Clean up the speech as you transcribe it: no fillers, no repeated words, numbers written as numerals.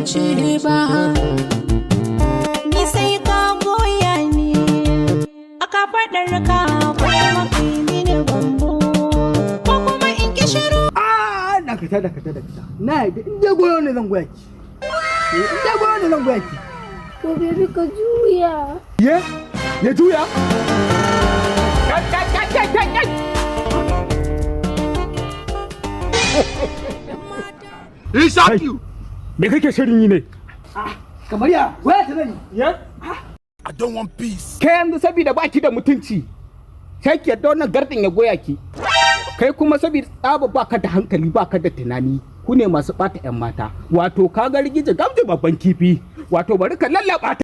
amince ba. Ni sai ka goya ni a kafaɗar ka, ko kuma kai mini bambo, ko kuma in ki shiru. Ah, dakata, dakata, dakata. Na yadda, in dai goyo ne zan goya ki. Eh, in dai goyo ne zan goya ki. To baby, ka juya. Ye, ya juya. Kai, kai, kai, kai, kai, kai. He shot you. Me kake shirin yi ne? Kamar ya goya ta zan yi. Ye? I don't want peace. Kai yanzu saboda baki da mutunci, sai ki yadda wannan gardin ya goya ki. Kai kuma saboda tsaba baka da hankali, baka da tunani, ku ne masu bata yan mata. Wato ka ga rigije gamji babban kifi. Wato bari ka lallaba ta.